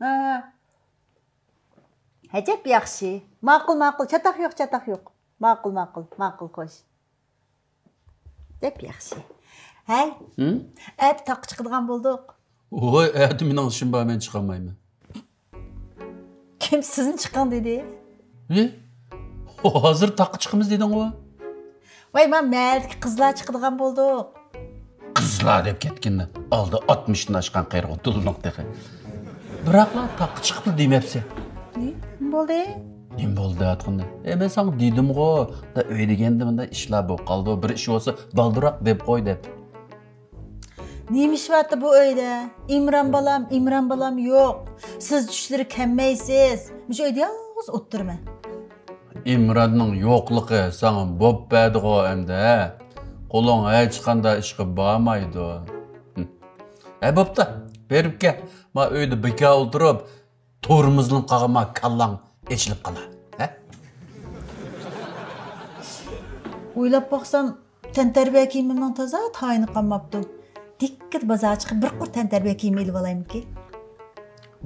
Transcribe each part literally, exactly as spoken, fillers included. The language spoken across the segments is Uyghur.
ھە. ئەجەب ياخشى. ماقۇل، ماقۇل. چاتاق يوق، چاتاق يوق. ماقۇل، ماقۇل، ماقۇل، خوش. ئەجەب ياخشى. ھەي، ھىم؟ ئەتە تاغقا چىقىدىغان بولدۇق. ۋوي، ئەتە مېنىڭ ئىشىم بار، مەن چىقالمايمەن. كىم سىزنى چىقىڭ دېدى؟ ھە؟ ھازىر تاغقا چىقىمىز دېدىڭغۇ؟ ۋاي، مانا مەھەللىدىكى قىزلار چىقىدىغان بولدۇق. قىزلار دەپ كەتكىنىدە ئالدى ئاتمىشتىن ئاشقان قېرىغۇ تۇلنىڭ تېخى. بىراقلا تاغقا چىقىپلا دېمەپسەن. نېمە بولدى؟ نېمە بولدى دەۋاتقىنىدا؟ ئە، مەن ساڭا دېدىمغۇ، دا ئۆي دېگەندە مۇنداق ئىشلار بولۇپ قالىدۇ، بىر ئىش بولسا بالدۇرراق دەپ قوي دەپ. نېمە ئىش بارتى بۇ ئۆيدە؟ ئىمران بالام، ئىمران بالام يوق. سىز چۈشلىرى كەلمەيسىز. مۇشۇ ئۆيدە يالغۇز ئولتۇرىمەن. ئىمراننىڭ يوقلۇقى ساڭا بوپ بەردىغۇ ئەمدى، ھە؟ قولۇڭ ھېچقانداق ئىشقا بارمايدۇ. ھە، بوپتۇ. بېرىپ كەل. ما ئۆيدە بىكار ئولتۇرۇپ، تورمۇزلىنىپ قالغان ما كاللاڭ ئېچىلىپ قالا. ھە؟ ئويلاپ باقسام، تەنتەربىيە كىيىمىمنىڭ تازا تايىنى قالماپتۇ. دىككىدە بازارغا چىقىپ بىر قۇر تەنتەربىيە كىيىمى ئېلىۋالايمىكىن؟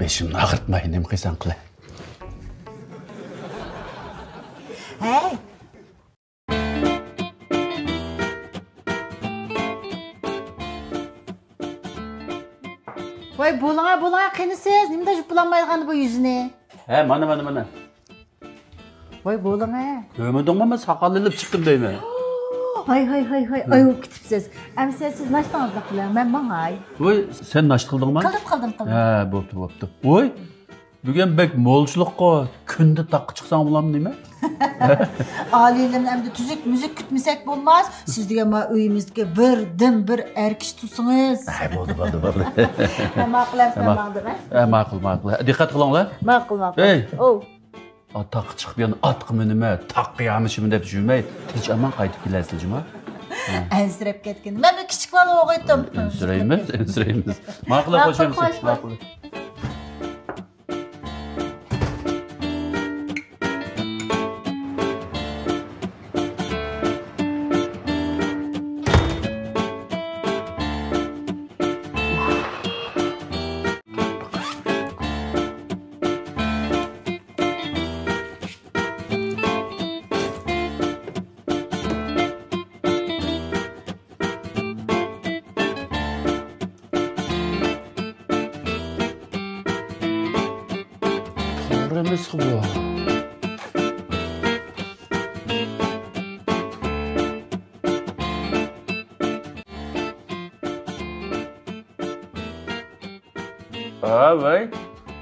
بېشىمنى ئاغرىتماي، نېمە قىلساڭ قىلە. ھەي! ۋاي، بولۇڭا، بولۇڭا، قېنى سىز؟ نېمىنداق يۇيۇپ بولالمايدىغاندى بۇ يۈزىنى؟ ھە، مانا، مانا، مانا. ۋاي، بولۇڭا. كۆرمىدىڭمۇ، مەن ساقال ئېلىپ چىقتىم دەيمەن. ھاي، ھاي، ھاي، ھاي، ئايۇپ كېتىپسىز. ئەمىسە سىز ناشتىڭىزنى قىلىڭ، مەن ماڭاي. ۋاي، سەن ناشتا قىلدىڭمۇ؟ قىلدىم، قىلدىم، قىلدىم. ھە، بوپتۇ، بوپتۇ. ۋاي، بۈگۈن بەك مولچىلىققۇ، كۈندە تاغقا چىقساڭ بولامدۇ نېمە؟ ئالىيلىرىنى ئەمدى تۈزۈك مۈزۈك كۈتمىسەك بولماس. سىز دېگەن ما ئۆيىمىزدىكى بىردىن بىر ئەر كىشى تۇرسىڭىز. ھە، بولدى، بولدى، بولدى. ھە، ماقۇل ئەمسە، مەن ماڭدىم، ھە؟ ھە، ماقۇل، ماقۇل. دىققەت قىلىڭلار. ماقۇل، ماقۇل. ئەي! ئوۋ. ئا، تاغقا چىقىپ يەنە ئاتقا مىنىمەن، تاغقا يامىشىمەن دەپ يۈرمەي، تىنچ ئامان قايتىپ كېلەرسىلەر جۇما. ئەنسىرەپ كەتكىنى. مەن بىر كىچىك بالا ئوغۇيتتۇم. ئەنسىرەيمىز، ئەنسىرەيمىز. ماقۇل، ماقۇل، خوش بولسۇن. خوش بول. ماقۇل. توغرا ئەمەسقۇ بۇ. ھا، ۋاي.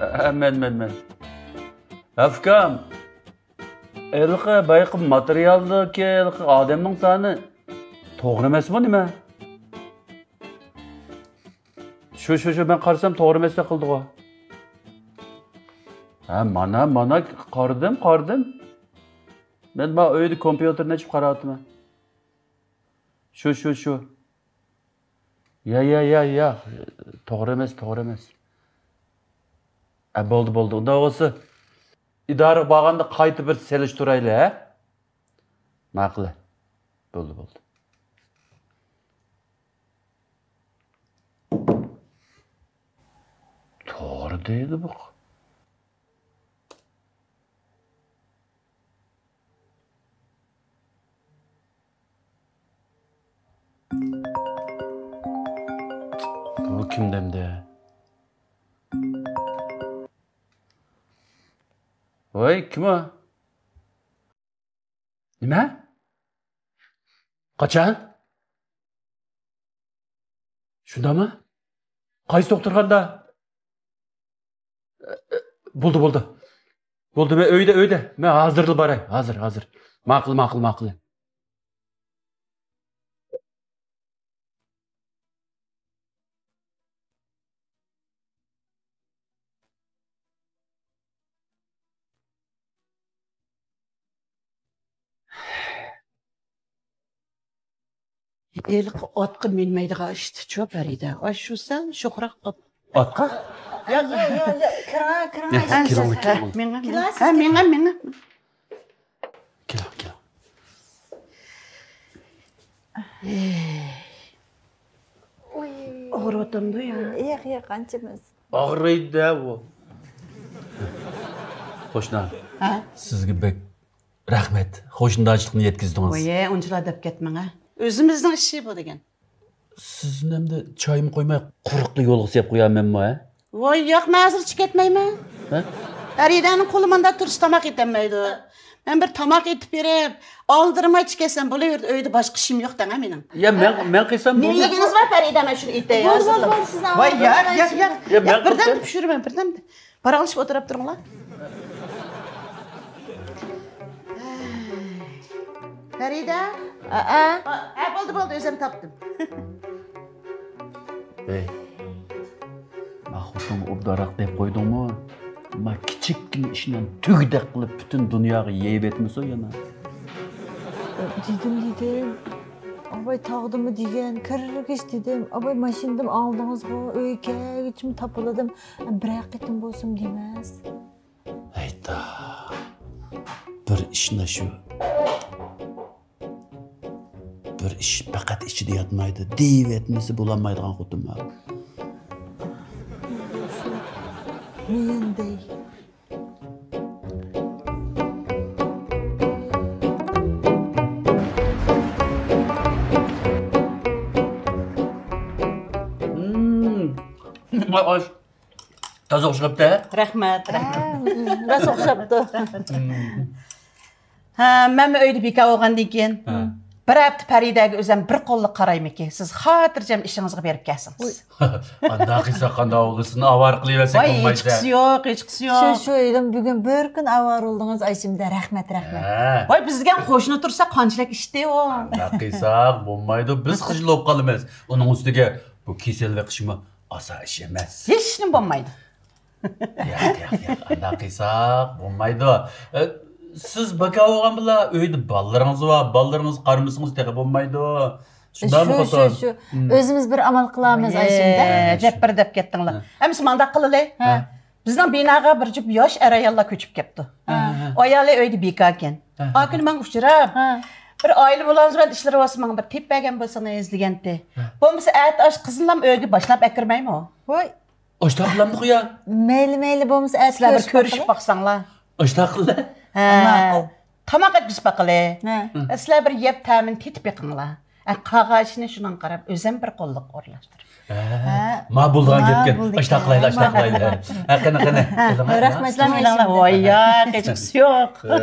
ھە، مەن، مەن، مەن. ھە، ئۇكام. ھېلىقى بايىقى ماتېرىيالدىكى ھېلىقى ئادەمنىڭ سانى توغرا ئەمەسمۇ نېمە؟ شۇ، شۇ، شۇ، مەن قارىسام توغرا ئەمەستەك قىلدىغۇ. ھە، مانا، مانا، قارىدىم، قارىدىم. مەن ما ئۆيدە كومپيۇتېرنى ئېچىپ قاراۋاتىمەن. شۇ، شۇ، شۇ. يا، يا، يا، يا. توغرا ئەمەس، توغرا ئەمەس. ئە، بولدى، بولدى. ئۇنداق بولسا، ئىدارىگە بارغاندا قايتا بىر سېلىشتۇرايلى، ھە؟ ماقۇل. بولدى، بولدى. توغرا دەيدۇ بۇ. بۇ كىم دەمدە؟ ۋاي، كىم ئۇ؟ نېمە؟ قاچان؟ شۇنداقمۇ؟ قايسى دوختۇرخانىدا؟ بولدى، بولدى. بولدى، مەن ئۆيدە، ئۆيدە. مەن ھازىرلا باراي. ھازىر، ھازىر. ماقۇل، ماقۇل، ماقۇل. ھېلىقى ئاتقا مىنمەيدىغان ئىشتىچۇ پەرىدە. ئاشۇ سەل شوخراق ئات. ئاتقا؟ ياق، ياق، ياق، ياق. كىرىڭ، كىرىڭ. ھە، كىرىڭ، كىرىڭ. مېڭە، مېڭە. كىرىڭ، ھە، مېڭە، مېڭە. كېلىڭ، كېلىڭ. ئاغرىۋاتامدۇ يا؟ ياق، ياق، ئانچە ئەمەس. ئاغرىيدۇ-دە بۇ. قوشنا، ھە؟ سىزگە بەك رەھمەت. قوشنىدارچىلىقنى يەتكۈزدىڭىز. ۋايە، ئۇنچىلا دەپ كەتمەڭ، ھە. ئۆزىمىزنىڭ ئىشى بۇ دېگەن. سىز نەمدە چايمۇ قويماي، قۇرۇقلا يولغا سېلىپ قويارمەنمۇ، ھە؟ ۋاي، ياق، مەن ھازىر ئىچىپ كەتمەيمەن. ھە؟ پەرىدەنىڭ قولى ماندا تۇرسا تاماق يېتەلمەيدۇ. مەن بىر تاماق ئېتىپ بېرىپ، ئالدىرىماي ئىچىپ كەتسەم بولۇۋېرىدۇ، ئۆيدە باشقا ئىشىم يوق دەڭە مېنىڭ. يا، مەن، مەن قىلسام نېمە بولدى؟ يېگىنىڭىز بار پەرىدە، مەن شۇنى ئېتەي ھازىرلا. بولدى، بولدى، سىز ۋاي، ياق، ياق، ياق. يا، مەن بىردەم قىلسام. پىشۇرىمەن، بىردەم. پاراڭلىشىپ ئولتۇرۇپ تۇرۇڭلار. پەرىدە. ئا، ئا. ئا، بولدى، بولدى، ئۆزۈم تاپتىم. ھەي، ما خوتۇنغا ئوبدانراق دەپ قويدۇڭمۇ؟ ما كىچىككىنە ئىشنى تۈگدەك قىلىپ پۈتۈن دۇنياغا يېيىۋەتمىسۇن يەنە. دېدىم، دېدىم. ئاباي تاغدىمۇ دېگەن، كىرگۈچ دېدىم. ئاباي ماشىنىدىمۇ ئاڭلىدىڭىزغۇ، ئۆيگە كەلگۈچىمۇ تاپىلىدىم. بىرەر قېتىم بولسىمۇ دېمەس. ھەيدا. بىر ئىشنا شۇ. بىر ئىش پەقەت ئىچىدە ياتمايدۇ، دېيىۋەتمىسە بولالمايدىغان خوتۇن بار. مېنىڭدەي. مم. نېمە ئاش؟ تازا ئوخشاپتۇ. رەھمەت، رەھمەت. ھە، راست ئوخشاپتۇ. مم. ھە، مەنمۇ ئۆيدە بىكار بولغاندىن كېيىن، ھە، بىر ھەپتە پەرىدەگە ئۆزۈم بىر قوللۇق قارايمىكىن. سىز خاتىرجەم ئىشىڭىزغا بېرىپ كەلسىڭىز. ئانداق قىلساق قانداق بولىدۇ؟ سىزنى ئاۋارە قىلىۋەرسەك بولمايدۇ. ھېچقىسى يوق، ھېچقىسى يوق. شۇ، شۇ ئىلىم بۈگۈن بىر كۈن ئاۋارە بولدىڭىز ئايشىمدە. رەھمەت، رەھمەت. ھە. ۋاي، بىز دېگەن قوشنا تۇرسا قانچىلىك ئىشتى ئۇ. ئانداق قىلساق بولمايدۇ. بىز خىجىل بولۇپ قالىمىز. ئۇنىڭ ئۈستىگە بۇ كېسەل بېقىشمۇ ئاسان ئىش ئەمەس. ھېچنېمە بولمايدۇ. ياق، ياق، ياق، ئانداق قىلساق بولمايدۇ. ئە، سىز بىكار بولغان بىلەن ئۆيدە بالىلىرىڭىز بار، بالىلىرىڭىزغا قارىمىسىڭىز تېخى بولمايدۇ. شۇنداقمۇ شۇ، شۇ، خوتۇن؟ شۇ. مم. ئۆزىمىز بىر ئامال قىلارمىز، ئايشىم، دە. ئە، جەپپىر دەپ كەتتىڭلار. ھە. ئەمىسە مانداق قىلىلى. ھە. بىزنىڭ بىناغا بىر جۈپ ياش ئەر-ئاياللار كۆچۈپ كەپتۇ. ھە، ھە. ئايالى ئۆيدە بىكاركەن. ھە، ھە. ئا كۈنى ماڭا ئۇچراپ، ھە، بىر ئائىلە بولامىز، بىر ئىشلىرى بولسا ماڭا بىر تېپىپ بەرگەن بولسىڭىز دېگەنتى. ھە. بولمىسا ئەتە ئاش قىزىنلام ئۆيگە باشلاپ ئەكىرمەيمۇ؟ ۋاي. ئاشتاق قىلامدۇق يا؟ مەيلى، مەيلى، بولمىسا ئەتە سىلەر بىر كۆرۈشۈپ باقىلى. كۆرۈشۈپ باقساڭلار. ئاشتاق قىلە. ھە. ماقۇل. تاماق ئەتكۈزۈپ باقىلى. ھە. سىلەر بىر يەپ تەمىنى تېتىپ بېقىڭلار. ئە، قالغان ئىشنى شۇنىڭغا قاراپ ئۆزۈم بىر قوللۇق ئورۇنلاشتۇرىمەن. ھە. ھە. ما بولىدىغان گەپكەن. ئاشتاق قىلايلى، ئاشتاق قىلايلى. ھە، قېنى، قېنى. ھە. رەھمەت، رەھمەت. ۋاي يا، قېچىقسى يوق. ھە.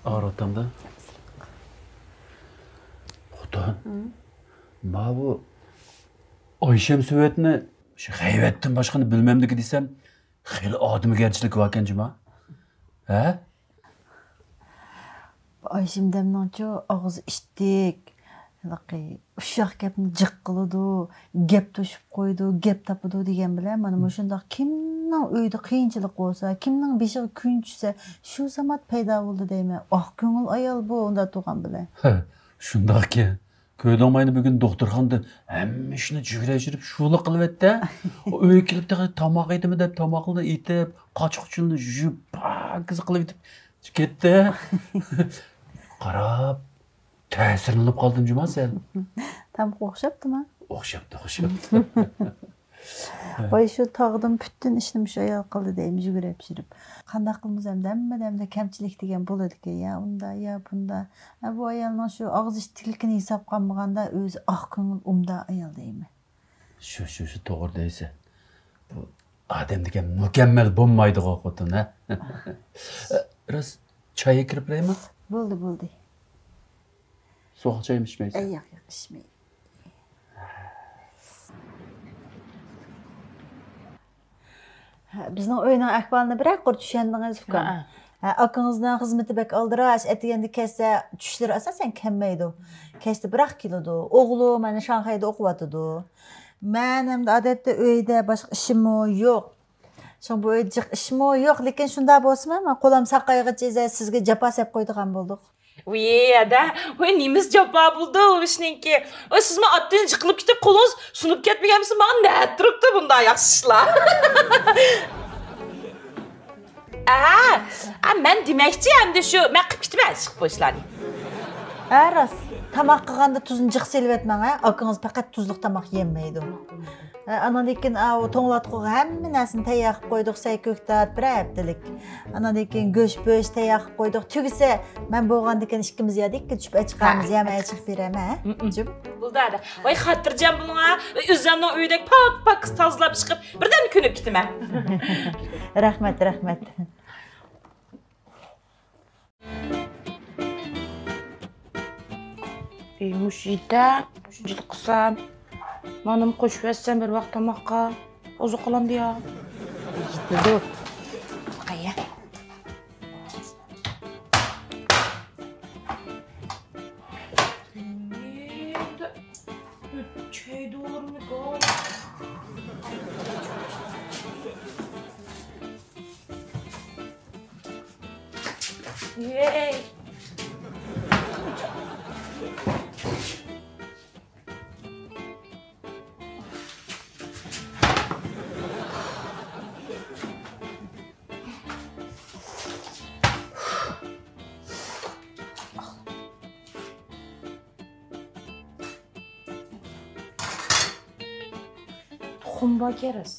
ئاغرىۋاتامدا. خوتۇن. ھە. ماۋۇ ئايشەم سۆۋەتنى شۇ غەيۋەتتىن باشقىنى بىلمەمدىكى دېسەم، خېلى ئادىمىگەرچىلىكى باركەن جۇما. ھە؟ بۇ ئايشىمدەمنىڭچۇ ئاغزى ئىتتىك، ھېلىقى ئۇششاق گەپنى جىق قىلىدۇ، گەپ توشۇپ قويىدۇ، گەپ تاپىدۇ دېگەن بىلەن، مانا مۇشۇنداق كىمنىڭ ئۆيىدە قىيىنچىلىق بولسا، كىمنىڭ بېشىغا كۈن چۈشسە، شۇ زامات پەيدا بولىدۇ دەيمەن. ئاق كۆڭۈل ئايال بۇ، ئۇنداق تۇرغان بىلەن. ھە، شۇنداقكەن. كۆردۈڭمۇ ئەمدى بۈگۈن دوختۇرخانىدا ھەممە ئىشنى جۈگرەشتۈرۈپ شۇلا قىلىۋەتتى. ئۆيگە كېلىپ تېخى تاماق ئېتىمەن دەپ تاماقلىرىنى ئېتىپ، قاچا-قۇچىنى يۇيۇپ، پاكىز قىلىۋېتىپ كەتتى. قاراپ، تەسىرلىنىپ قالدىم جۇما سەل. تامغا ئوخشاپتىما؟ ئوخشاپتۇ، ئوخشاپتۇ. ۋاي، شۇ تاغدىن پۈتۈن ئىشنى مۇشۇ ئايال قىلدى دەيمەن، يۈگۈرۈپ يۈرۈپ. قانداق قىلىمىز ئەمدى، ھەممىدە ئەمدى كەمچىلىك دېگەن بولىدىكەن، يا ئۇندا، يا بۇندا. ھە، بۇ ئايالنىڭ شۇ ئاغزى ئىتتىكلىكىنى ھېسابقا ئالمىغاندا، ئۆزى ئاق كۆڭۈل، ئوبدان ئايال دەيمەن. شۇ، شۇ، شۇ، توغرا دەيسەن. بۇ ئادەم دېگەن مۇكەممەل بولمايدىغۇ، خوتۇن، ھە؟ راست، چايغا كىرىپ بېرەيمۇ؟ بولدى، بولدى. سوغۇق چايمۇ ئىچمەيسەن؟ ئەي، ياق، ياق، ئىچمەي. ھە، بىزنىڭ ئۆينىڭ ئەھۋالىنى بىرەر قۇر چۈشەندىڭىز، ئۇكام. ھە. ھە، ئاكىڭىزنىڭ خىزمىتى بەك ئالدىراش، ئەتىگەندە كەلسە، چۈشلىرى ئاساسەن كەلمەيدۇ. كەچتە بىراق كېلىدۇ. ئوغلۇم ئەنە شاڭخەيدە ئوقۇۋاتىدۇ. مەن ئەمدى ئادەتتە ئۆيدە باشقا ئىشىممۇ يوق. شۇڭا بۇ ئۆيدە جىق ئىشمۇ يوق، لېكىن شۇنداق بولسىمۇ، مانا قولام ساقايغىچە سىزگە جاپا سېلىپ قويىدىغان بولدۇق. ۋىي، ھەدە، ۋىي، نېمىسى جاپا بولدى ئۇ ئىشنىڭكى؟ ۋىي، سىزمۇ ئاتتىن جىقلىنىپ كېتىپ، قولىڭىز سۇنۇپ كەتمىگەنمىسۇن، ماڭا نەدە تۇرۇپتۇ بۇنداق ياخشى ئىشلار؟ ئەھە، ئە، مەن دېمەكچى، ئەمدى شۇ، مەن قىلىپ كېتىمەن ئىشقا بۇ ئىشلارنى. ھە، راست. تاماق قىلغاندا تۇزنى جىق سېلىۋەتمەڭ، ھە؟ ئاكىڭىز پەقەت تۇزلۇق تاماق يېمەيدۇ. ھە، ئاندىن كېيىن، ئاۋۇ توڭلاتقۇغا ھەممە نەرسىنى تەييار قىلىپ قويدۇق، سەي كۆكتات، بىرەر ھەپتىلىك. ئاندىن كېيىن گۆش پۆش تەييار قىلىپ قويدۇق. تۈگىسە، مەن بولغاندىن كېيىن ئىككىمىز يەردە ئىككى چۈشۈپ ئەچىقىمىز، ھە. يەرمەن ئەچىقىپ بېرەمەن، ھە؟ جىم. بولدى، ھەدە. ۋاي، خاتىرجەم بولۇڭ، ھە. ئۆزۈمنىڭ ئۆيدەك پاك-پاكىز تازىلاپ چىقىپ، بىردەمدە كۆنۈپ كېتىمەن. رەھمەت، رەھمەت. ئەي، مۇشۇ يېتە، مۇشۇنچىلىك قىلسام، مانىمۇ قوشۇۋەتسەم بىر ۋاق تاماققا. ئوزۇق قالامدۇ يا؟ يېتىدۇ. باقاي يا. چاي دورىمىكان. يەي. تۇخۇم بار كەرەس.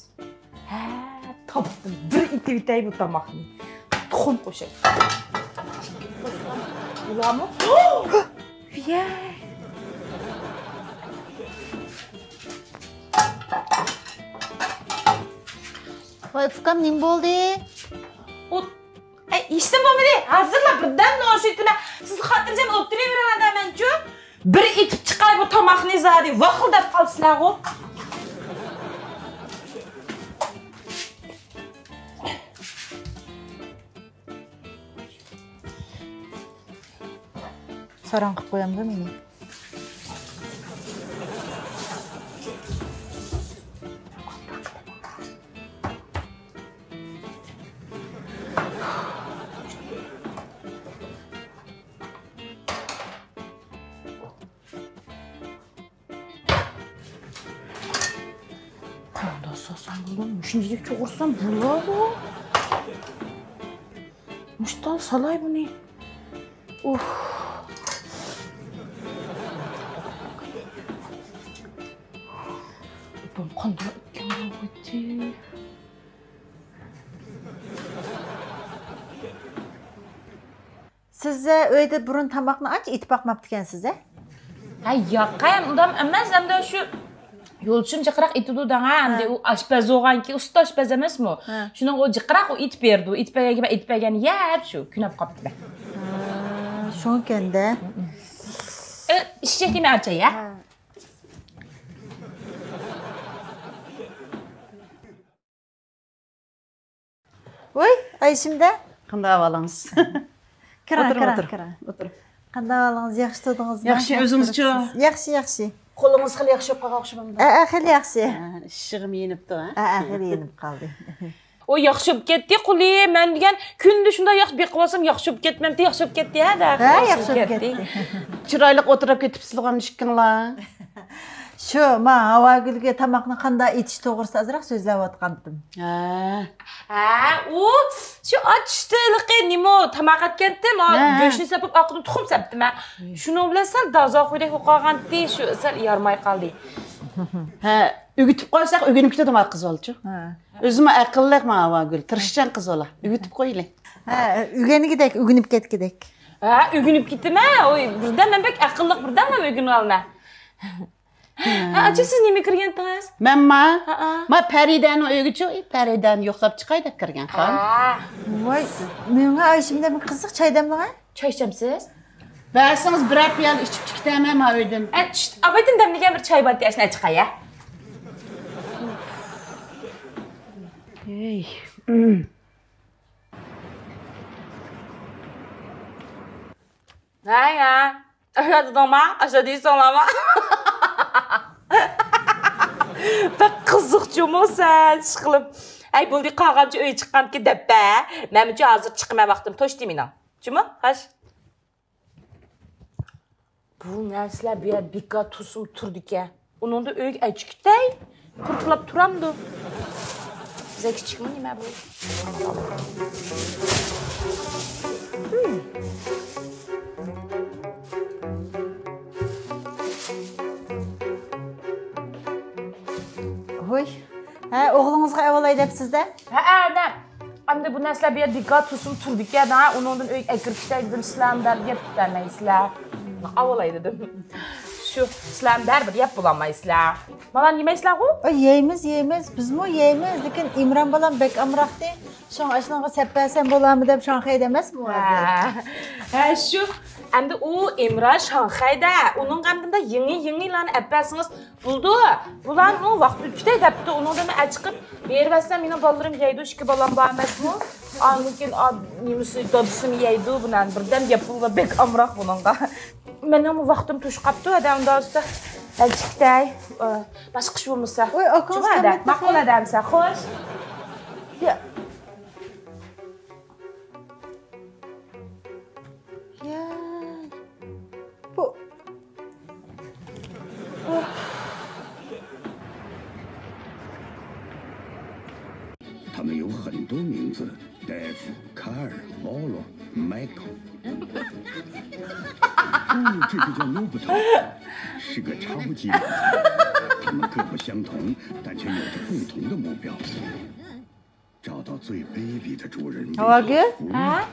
ھە، تاپتىم. بىر ئېتىۋېتەي بۇ تاماقنى. تۇخۇم قوشاي. بۇلارمۇ؟ يەي. ۋاي، ئۇكام، نېمە بولدى؟ ئۇ، ئەي، ھېچنېمە بولمىدى. ھازىرلا بىردەملا ئوشۇيتتىم. سىز خاتىرجەم ئولتۇرۇۋېرىڭ، ھەدە مەنچۇ. بىر ئېتىپ چىقاي بۇ تاماقنى زادى. ۋاقىلداپ قالىسىلەرغۇ. ساراڭ قىلىپ قويامدۇ مېنى؟ قانداق سالسام بولىدۇ؟ مۇشۇنچىلىك چوغۇرسام بولىدۇ. مۇشتال سالاي بۇنى. ئۇھ. ئۇپام قانداق ئىكەن بۇ؟ سىز ئۆيدە بۇرۇن تاماقنى ئانچە ئېتىپ باقماپتىكەنسىز، ھە؟ ھە، ياق، ھە، ئۇنداق ئەمەس، ئەمدى شۇ يولدىشىم جىقراق ئېتىدۇ دەڭ، ھە، ئەمدى ھە. ئۇ ئاشپەز بولغانكى، ئۇستا ئاشپەز ئەمەسمۇ؟ ھە. شۇنىڭ ئۇ جىقراق ئۇ ئېتىپ بېرىدۇ، ئېتىپ بەرگەنكى مەن ئېتىپ بەرگەننى يەپ شۇ كۆنۈپ قاپتىمەن. ھە، شۇڭكەندە. ئە، ئىششەك دېمەي ئاچاي، ھە؟ ھە. ۋوي، ئايشىمدە. قانداق ئەھۋالىڭىز؟ كىرىڭ، ئولتۇرۇڭ، كىرىڭ، ئولتۇرۇڭ. كىرىڭ. ئولتۇرۇڭ. قانداق ئەھۋالىڭىز؟ ياخشى تۇردىڭىزمۇ؟ ياخشى، ئۆزىڭىزچۇ؟ ياخشى، ياخشى. قولىڭىز خېلى ياخشى بولۇپ قالغان ئوخشىمامدۇ؟ ئە، ئە، خېلى ياخشى. ئە، ئىششىغىم يېنىپتۇ، ھە؟ ئە، ئە، خېلى يېنىپ قالدى. ئۇ ياخشى بولۇپ كەتتى، قولى. مەن دېگەن كۈندە شۇنداق ياخشى بېقىۋالسام، ياخشى بولۇپ كەتمەمتى، ياخشى بولۇپ كەتتى، ھە، ھە، ياخشى بولۇپ كەتتى. چىرايلىق ئولتۇرۇپ كېتىپسىزغۇ ئىككىڭلار. شۇ، ما ھاۋاگۈلگە تاماقنى قانداق ئېتىش توغرىسىدا ئازراق سۆزلەۋاتقانتىم. ھە. ھە، ئۇ شۇ ئاچ چۈشتە ھېلىقى نېمە تاماق ئەتكەنتىم، ھە. گۆشنى سېپىپ ئارقىدىن تۇخۇم سەپتىم ھە. شۇنىڭ بىلەن سەل دازاخۇيدەك بولۇپ قالغانتى، شۇ سەل يارىماي قالدى. ھە، ئۆگىتىپ قويساق ئۆگىنىپ كېتىدۇ ما قىز بالىچۇ. ھە. ئۆزىمۇ ئەقىللىق ما ھاۋاگۈل، تىرىشچان قىز بالا. ئۆگىتىپ قويىلى. ھە، ئۆگەنگۈدەك، ئۆگىنىپ كەتكۈدەك. ھە، ئۆگىنىپ كېتىمەن. ئوي، بىردەم مەن بەك ئەقىللىق، بىردەملا ئۆگىنىۋالىمەن. ھە، ئاچا، سىز نېمە كىرگەنتىڭىز؟ مەنما؟ ھەئە. ما پەرىدەنىڭ ئۆيىگىچۇ، ئى، پەرىدەنى يوقلاپ چىقاي دەپ كىرگەن خان. ھە. ۋاي، مېڭە ئايشىم دەم قىزىق چاي دەملىڭە. چاي ئىچەمسىز؟ بەرسىڭىز بىرەر پىيالە ئىچىپ چىقىتەمەن ما ئۆيدىن. ئە، چۈشت، ئابايدىن دەملىگەن بىر چاي بار، ئاشۇنى ئىچىقاي يا. ھەي. ھەي، ھە. ئاشۇ دېدىڭما؟ ئاشۇ دېيسەڭلارما؟ بەك قىزىقچۇمۇ سەن، ئىشقىلىپ. ھەي، بولدى، قالغانچە ئۆي چىققانتى دەپ بە. مەنمۇچۇ ھازىر چىقىمەن، ۋاقتىم توشتى مېنىڭ. چىمۇ؟ خوش. بۇ نەرسىلەر بۇ يەردە بىكار تۇرسىمۇ تۇرىدىكەن. ئۇنىڭدا ئۆيگە ئەچىكىتەي، قۇرتلاپ تۇرامدۇ؟ بىزگە كىچىكمۇ نېمە بۇ؟ ھوي. ھە، ئوغلىڭىزغا ئەۋالاي دەپسىز-دە؟ ھەئە، ئەنە. ئەمدى بۇ نەرسىلەر بۇ يەردە بىكار تۇرسىمۇ تۇرىدىكەن، ھە، ئۇنىڭدىن ئۆيگە ئەكىرىپ كېتەي دېدىم، سىلەرمۇ بەرىبىر يەپ بېرەلمەيسىلەر. ئاۋۇلاي دېدىم. شۇ، سىلەرمۇ بەرىبىر يەپ بولالمايسىلەر. مانا يېمەيسىلەرغۇ؟ ئاي، يەيمىز، يەيمىز. بىزمۇ يەيمىز، لېكىن ئىمران بالام بەك ئامراقتى. شۇڭا ئاشۇنىڭغا سەپ بەرسەم بولامۇ دەپ شاڭخەيدە ئەمەسمۇ ھازىر؟ ھە، ھە، شۇ. ئەمدى ئۇ ئىمران شاڭخەيدە. ئۇنىڭغا ئەمدى يېڭى، يېڭىلارنى ئەپ بەرسىڭىز، بولىدۇ، بۇلارنىڭ ۋاقتى ئۆتكۈتەي دەپتۇ، ئۇنىڭدىن ئەچىقىپ بېرىۋەتسەم، مېنىڭ بالىلىرىم يەيدۇ، ئىككى بالام بار ئەمەسمۇ؟ ئاندىن كېيىن، ئا، نېمىسى، دادىسىمۇ يەيدۇ، بۇلارنى بىردەم يەپ بولغىلى بەك ئامراق بۇنىڭغا. مېنىڭمۇ ۋاقتىم توشۇپ قاپتۇ، ھەدە ئۇنداق بولسا، ئەچىقتەي، ئە، باشقا ئىش بولمىسا. ۋاي، ئاكىڭىز شۇڭا ھەدە، كەلمەپتۇ ماقۇل تېخى. ھەدە دېسە، خوش. يا. يا. بۇ 他们有很多名字，Dave、卡尔、保罗、Michael。哦，这个叫罗伯特，是个超级人才。他们各不相同，但却有着共同的目标。 找到最卑微的主人。ھاۋاگۈل؟ ھە؟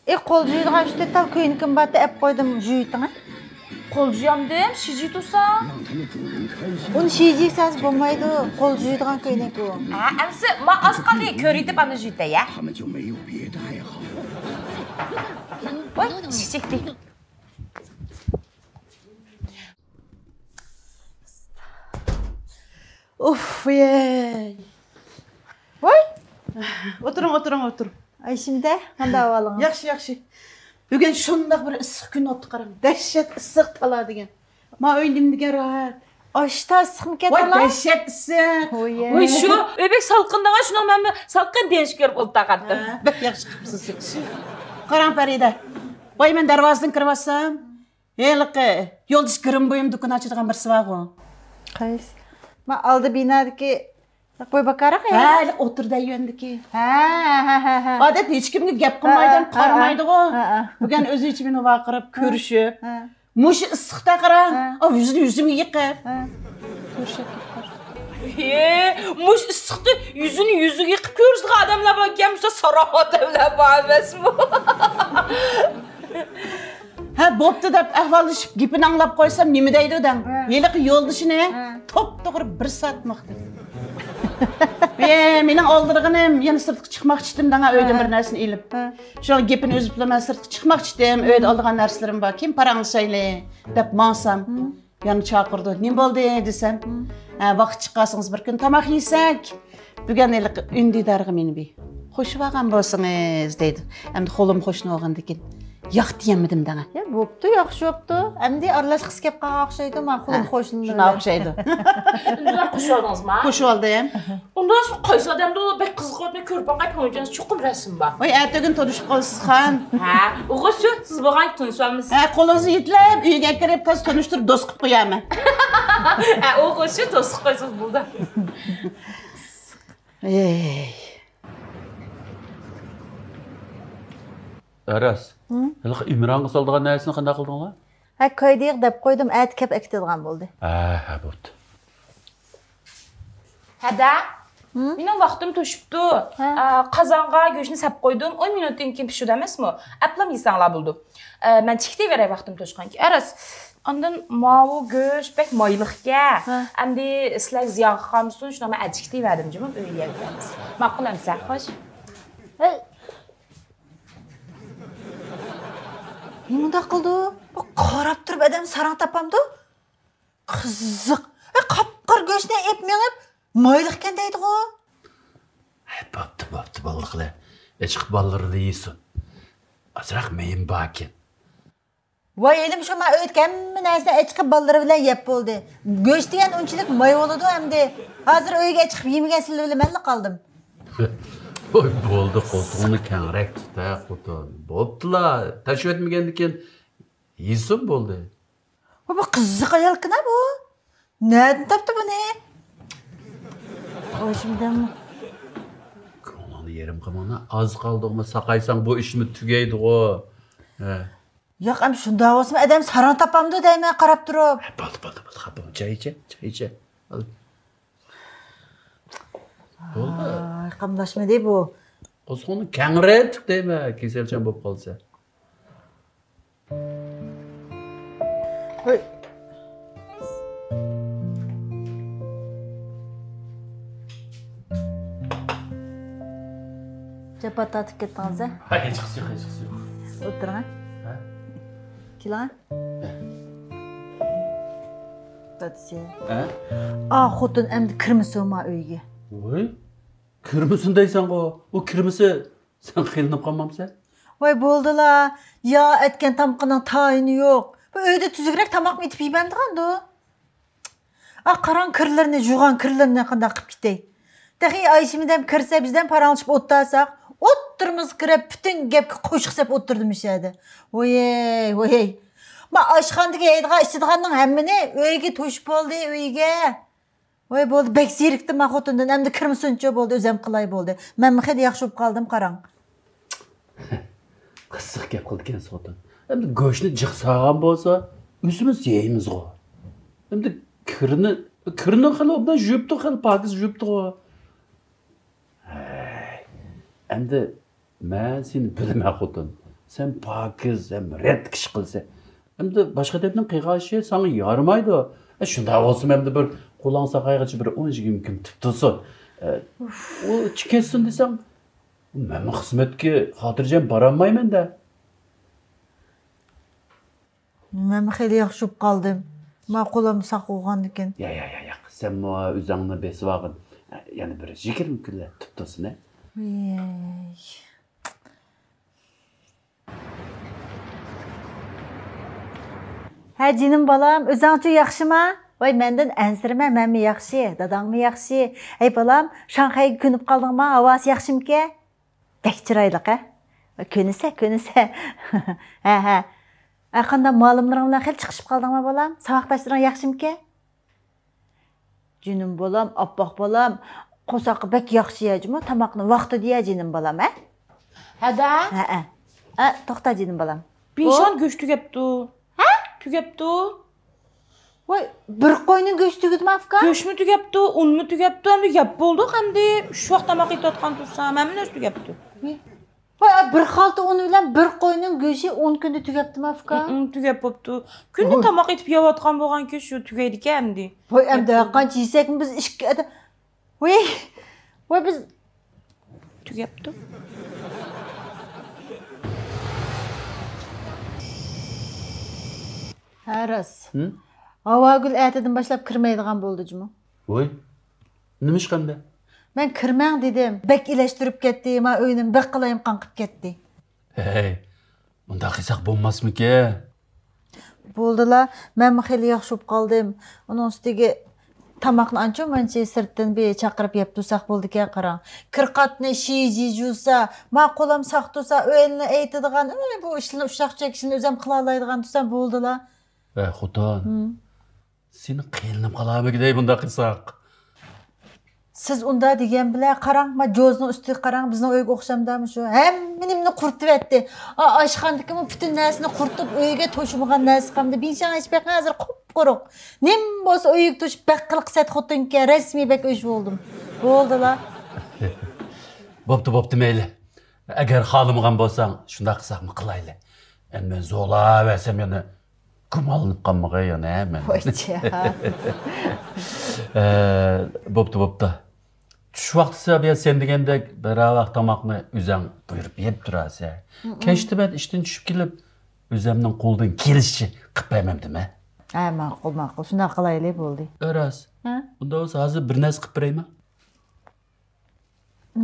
ئى، قول جۇيىدىغان شۇ دېتال كۆينىكىم بارتى، ئەپ قويدۇم، جۇيۇۋېتىڭە. قول جۇيامدىم، شىجى تۇرسا. ئۇنى شىجى سەنسە بولمايدۇ، قول جۇيىدىغان كۆينەك ئۇ. ھە، ئەمسە ما ئاز قالدى، كۆرۈۋېتىپ ئاندىن جۇيۇۋېتەي، يە. ۋاي، ئىشىك چەكتى. ئۇف، يەي. ۋاي. ئولتۇرۇڭ، ئولتۇرۇڭ، ئولتۇرۇڭ. ئايشىمدە، قانداق ئەھۋالىڭىز؟ ياخشى، ياخشى. بۈگۈن شۇنداق بىر ئىسسىق كۈن ئوتتى قاراڭ. دەھشەت ئىسسىق تالا دېگەن. ما ئۆي نېمە دېگەن راھەت. ئاشتا ئىسسىقمىكەن ۋاي، تالا؟ دەھشەت ئىسسىق. ھوي. ۋاي، شۇ ئۆي بەك سالقىندىغان، شۇنىڭ مەنمۇ سالقىن دېيىشكە كۆرۈپ ئولتۇرغانتىم. ھە، بەك ياخشى قىپسىز. قاراڭ پەرىدە. ۋاي، مەن دەرۋازىدىن كىرىۋاتسام، ھېلىقى يولدىشى گىرىم بۇيۇم دۇكىنى ئاچىدىغان بىرسى بارغۇ. قايسى؟ ما ئالدى بىنادىكى بوي باكارەك يا؟ ھە، ھېلىقى ئوتتۇرا دەييۈەندىكى. ھە، ھە، ھە، ھە. ئادەتتە ھېچكىمگە گەپ قىلمايدىغان، ھە، ھە، قارىمايدىغۇ. ھە، ھە. بۈگۈن ئۆزى ئىچى مېنى ۋارقىراپ، ھە. كۆرۈشۈپ. ھە. مۇشۇ ئىسسىقتا قارا، ھە. ئا، يۈزىنى يۈزۈمگە يېقىپ. ھە. كۆرۈشۈپ كېتىپ. ھې، مۇشۇ ئىسسىقتا يۈزىنى يۈزىگە يېقىپ كۆرۈشىدىغان ئادەملەر باركەن، مۇشۇ ساراڭ ئادەملەر بار ئەمەسمۇ؟ ھە، بوپتۇ دەپ ئەھۋاللىشىپ گېپىنى ئاڭلاپ قويسام نېمە دەيدۇ دەڭ. ھە. ھېلىقى يولدىشىنى ھە. توپتوغرا بىر سائەت ماختىدى. ھە، مېنىڭ ئالدىرىغىنىم يەنە سىرتقا چىقماقچىدىم دەڭ، ئۆيدىن ھە. بىر نەرسىنى ئېلىپ. ھە. شۇڭا گېپىنى ئۈزۈپلا مەن سىرتقا چىقماقچىدىم، ئۆيدە ئالىدىغان نەرسىلىرىم بار، كېيىن پاراڭلىشايلى دەپ ماڭسام. ھە. يەنە چاقىرىدۇ. نېمە بولدى دېسەم، ھە، ۋاقىت چىقارسىڭىز بىر كۈن تاماق يېسەك، بۈگۈن ھېلىقى ئۈندىدارغا مېنى بىر قوشۇۋالغان بولسىڭىز دەيدۇ. ئەمدى قولۇم قوشنا بولغاندىكىن ياق دېيەلمىدىم دەڭە. يا، بوپتۇ، ياخشى بوپتۇ. ئەمدى ئارىلاشقۇسى كەپ قالغان ئوخشايدۇ، ما قولۇم ھە، قوشنا شۇنداق بىلەن. ئوخشايدۇ. ئۈندىدار قوشۇۋالدىڭىزما؟ قوشۇۋالدىم. ئۇنداق قايسى ئادەمدۇ؟ بەك قىزىقىۋاتىمەن، كۆرۈپ باقاي، پونجىڭىز چوقۇم رەسىم بار. ۋاي، ئەتىگۈن تونۇشۇپ قالىسىز، خان. ھە، ئوغۇز شۇ، سىز بولغان تونۇشۇۋالىمىز. ھە، قولىڭىزنى يېتىلەپ، ئۆيگە كىرىپ، تاز تونۇشتۇرۇپ، دوست قىلىپ قويارمەن. ھە، ئوغۇز شۇ، دوست قىلىپ قويسىڭىز بولدى. ئەي. ئەرەس، ھە؟ ھېلىقى ئىمرانغا سالىدىغان نەرسىنى قانداق قىلدىڭلار؟ ھە، كويدا يىغ دەپ قويدۇم، ئەتە كەپ ئەكېتىدىغان بولدى. ھە، ھە، بوپتۇ. ھەدە، ھە؟ مېنىڭ ۋاقتىم توشۇپتۇ. ھە. ئا، قازانغا گۆشنى سەپ قويدۇم، ئون مىنۇتتىن كېيىن پىشىدۇ ئەمەسمۇ؟ ئەپلام يېسەڭلار بولىدۇ. ئا، مەن چىقىتىۋېرەي ۋاقتىم توشقانكىن. ئەرەس، ئاندىن ماۋۇ گۆش بەك مايلىقكەن. ھە. ئەمدى سىلەرگە زىيان قالمىسۇن، شۇنداق مەن ئەتە چىقىتىۋەردىم جۇمۇ، ئۆيگە يەپ بەرمىسۇن. ماقۇل ئەمسە، خوش. ھەي. نېمە مۇنداق قىلدى؟ بۇ قاراپ تۇرۇپ ئادەم ساراڭ تاپامدۇ؟ قىزىق. ئە، قاپقارا گۆشنى ئېپ مېڭىپ، مايلىقكەن دەيدىغۇ. ھەي، بوپتۇ، بوپتۇ، بولدى قىلە. ئېچىقىپ بالىلىرى يېسۇن. ئازراق مېيىم باركەن. ۋاي ئىلىم، شۇ ما ئۆيدىكى ھەممە نەرسىنى ئېچىقىپ بالىلىرى بىلەن يەپ بولدى. گۆش دېگەن ئۇنچىلىك ماي بولىدۇ ئەمدى. ھازىر ئۆيگە ئېچىقىپ يېمىگەنسىلەر بىلەن مەنلا قالدىم. ۋاي، بولدى، قولتۇقۇڭنى كەڭرەك تۇت، ھە، خوتۇن. بوپتۇلا، تاشلىۋەتمىگەندىكىن يېسۇن بولدى. بۇ، بۇ قىزىق ئايالكىنا بۇ. نەدىن تاپتى بۇنى؟ ئاشىمدىن. يېرىم قىلماڭ، ئاز قالدىغۇ، ساقايساڭ بۇ ئىشمۇ تۈگەيدىغۇ. ھە. ياق، ئەمدى شۇنداق بولسىمۇ ئادەم ساراڭ تاپامدۇ دەيمەن قاراپ تۇرۇپ. ھە، بولدى، بولدى، بولدى، خاپا بولما، چاي ئىچە، چاي ئىچە. بولدى. ئاي، قاملاشمىدى بۇ. قوزغىنى كەڭرەك تۇت دەيمەن، كېسەلچان بولۇپ قالسا. ھەي. جاپا تارتىپ كەتتىڭىز ھە؟ ھەي، ھېچقىسى يوق، ھېچقىسى يوق. ئولتۇرۇڭ ھە. ھە؟ كېلىڭ ھە. ھە. دادىسى. ھە؟ ئا خوتۇن ئەمدى كىرمىسۇن ما ئۆيگە. ۋوي، كىرمىسۇن دەيسەنغۇ، ئۇ كىرمىسە سەن قىينىلىپ قالمامسەن؟ ۋاي بولدىلا، يا ئەتكەن تامىقىنىڭ تايىنى يوق. بۇ ئۆيدە تۈزۈكرەك تاماقمۇ ئېتىپ يېمەمدىغاندۇ؟ ئا قاراڭ كىرلىرىنى، جۇغان كىرلىرىنى قانداق قىلىپ كېتەي. تېخى ئايشىمىدەم كىرسە بىزدەن پاراڭلىشىپ ئولتۇرساق، ئوتتۇرىمىزغا كىرىپ پۈتۈن گەپكە قوشۇق سەپ ئولتۇردى مۇشۇ يەردە. ۋويەي، ۋويەي. ما ئاشخانىدىكى يەيدىغان ئىچىدىغاننىڭ ھەممىنى ئۆيگە توشۇپ بولدى، ئۆيگە. ۋاي بولدى، بەك زېرىكتىم مەن خوتۇندىن، ئەمدى كىرمىسۇنچۇ بولدى، ئۆزەم قىلاي بولدى. مەنمۇ خېلى ياخشى بولۇپ قالدىم، قاراڭ. قىزىق گەپ قىلىدىكەنسىز خوتۇن. ئەمدى گۆشنى جىق سالغان بولسا، ئۆزىمىز يەيمىزغۇ. ئەمدى كىرنى، كىرنى خېلى ئوبدان يۇيۇپتۇ، خېلى پاكىز يۇيۇپتۇغۇ. ھەي، ئەمدى مەن سېنى بىلىمەن خوتۇن. سەن پاكىز ھەم رەت ئىش قىلىسەن. ئەمدى باشقا دەپنىڭ قىلغان ئىشى ساڭا يارىمايدۇ. ئە، شۇنداق بولسىمۇ ئەمدى بىر قولۇڭ ساقايغىچە بىر ئون يىگىرمە كۈن تۇتۇلسۇن. ئە، ئۇ ئىچى كەتسۇن دېسەڭ، مەنمۇ خىزمەتكە خاتىرجەم بارالمايمەن-دە. مەنمۇ خېلى ياخشى بولۇپ قالدىم. ما قولۇم ساق بولغاندىكىن. يا، يا، يا، ياق. سەنمۇ ئۆزۈڭنى بېسىۋالغىن. ئە، يەنە بىر يىگىرمە كۈنلەر تۇتۇلسۇن، ھە؟ ۋىي. ھە، جېنىم بالام، ئۆزۈڭچۇ ياخشىما؟ ۋاي، مەندىن ئەنسىرىمە، مەنمۇ ياخشى، داداڭمۇ ياخشى. ھەي، بالام، شاڭخەيگە كۆنۈپ قالدىڭما؟ ھاۋاسى ياخشىمىكەن؟ بەك چىرايلىق، ھە؟ كۆنىسە، كۆنىسە. ھە، ھە. ھە، قانداق، مۇئەللىملىرىڭ بىلەن خېلى چىقىشىپ قالدىڭما، بالام؟ ساۋاقداشلىرىڭ ياخشىمىكەن؟ جېنىم بالام، ئاپئاق بالام، قورساققا بەك ياخشى يە جۇمۇ، تاماقنى ۋاقتىدا يە جېنىم بالام، ھە؟ ھەدە؟ ھەئە. ئە، توختا جېنىم بالام. بىشان گۆش تۈگەپتۇ. ھە؟ تۈگەپتۇ. ۋاي، بىر قوينىڭ گۆشى تۈگىدىما، ئۇكا؟ گۆشمۇ تۈگەپتۇ، ئۇنمۇ تۈگەپتۇ، ئەمدى يەپ بولدۇق ئەمدى. ئۈچ ۋاق تاماق ئېتىۋاتقان تۇرسام، ھەممە نەرسە تۈگەپتۇ. ۋاي، بىر خالتا ئۇن بىلەن بىر قوينىڭ گۆشى ئون كۈندە تۈگەپتىما، ئۇكا؟ ھىم، تۈگەپ بوپتۇ. كۈندە تاماق ئېتىپ يەۋاتقان بولغانكى شۇ تۈگەيدىكەن ئەمدى. ۋاي، ئەمدى قانچە يېسەكمۇ بىز ئىككى ئادەم. ۋاي، ۋاي، بىز تۈگەپتۇ. ھە، راست. ھىم؟ ھاۋاگۈل ئەتىدىن باشلاپ كىرمەيدىغان بولدى جۇمۇ. ۋاي، نېمە ئىش قانداق؟ مەن كىرمەڭ دېدىم. بەك ئىلەشتۈرۈپ كەتتى، ما ئۆينى بىر قىلايمىقان قىلىپ كەتتى. ھەي، مۇنداق قىلساق بولماسمىكىن؟ بولدىلا، مەنمۇ خېلى ياخشى بولۇپ قالدىم. ئۇنىڭ ئۈستىگە تاماقنى ئانچە مۇنچە سىرتتىن بىر چاقىرىپ يەپ تۇرساق بولىدىكەن، قاراڭ. كىرقاتنى شىجى جۇسا، ما قولام ساق تۇرسا، ئۆيلىنى ئېيتىدىغان، ئۆي، بۇ ئىشلىرىنى ئۇششاق چەكىشىنى ئۆزەم قىلالايدىغان تۇرسام بولدىلا. ۋە خوتۇن، ھىم. سېنى قىينىلىپ قالارمىكىن دەي بۇنداق قىلساق. سىز ئۇنداق دېگەن بىلەن، قاراڭ، ما جوزنىڭ ئۈستىگە قاراڭ، بىزنىڭ ئۆيگە ئوخشامدامۇ شۇ؟ ھەممە نېمىنى قۇرۇتۇۋەتتى. ئا، ئاشخانىدىكىمۇ پۈتۈن نەرسىنى قۇرۇتۇپ، ئۆيگە توشۇمىغان نەرسە قالمىدى. بىڭشاڭ ئېچىپ بېقىڭ، ھازىر قۇپقۇرۇق. نېمە بولسا ئۆيگە توشۇپ بەك قىلىق سەت خوتۇنكەن، رەسمىي بەك ئۆچ بولدۇم. بولدىلا. بوپتۇ، بوپتۇ، مەيلى. ئەگەر خالىمىغان بولساڭ، شۇنداق قىلساقمۇ قىلايلى. ئەمدى مەن زورلاۋەرسەم يەنە گۇمانلىنىپ قالمىغاي يەنە مەن. ۋايچە. ئە، بوپتۇ، بوپتۇ. چۈش ۋاقتىسى بىر سەن دېگەندەك بىر ۋاق تاماقنى ئۆزەڭ بۇيرۇپ يەپ تۇرارسەن. ھىم. كەچتە مەن ئىشتىن چۈشۈپ كېلىپ، ئۆزەمنىڭ قولىدىن كېلىشىچە قىلىپ بەرمەمدىمەن. ھە، ماقۇل، ماقۇل. شۇنداق قىلايلى، بولدى. ئۆراس. ھە؟ ئۇنداق بولسا ھازىر بىر نەرسە قىلىپ بېرەيمەن.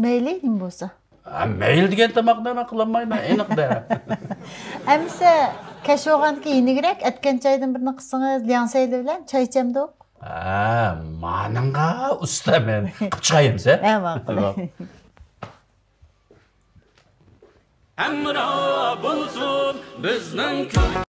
مەيلى، نېمە بولسا. ھە، مەيلى دېگەن تاماقنى مەن قىلالمايمەن، ئېنىق-دە. ئەمىسە، كەچ بولغاندىكىن يېنىكرەك ئەتكەن چايدىن بىرنى قىلسىڭىز، لياڭسەيلى بىلەن چاي ئىچەمدۇق. ھە، مانىڭغا ئۇستا مەن. قىلىپ چىقايمىسە؟ ھە، ماقۇل. ھەمراھ بولسۇن بىزنىڭ كۈلكە.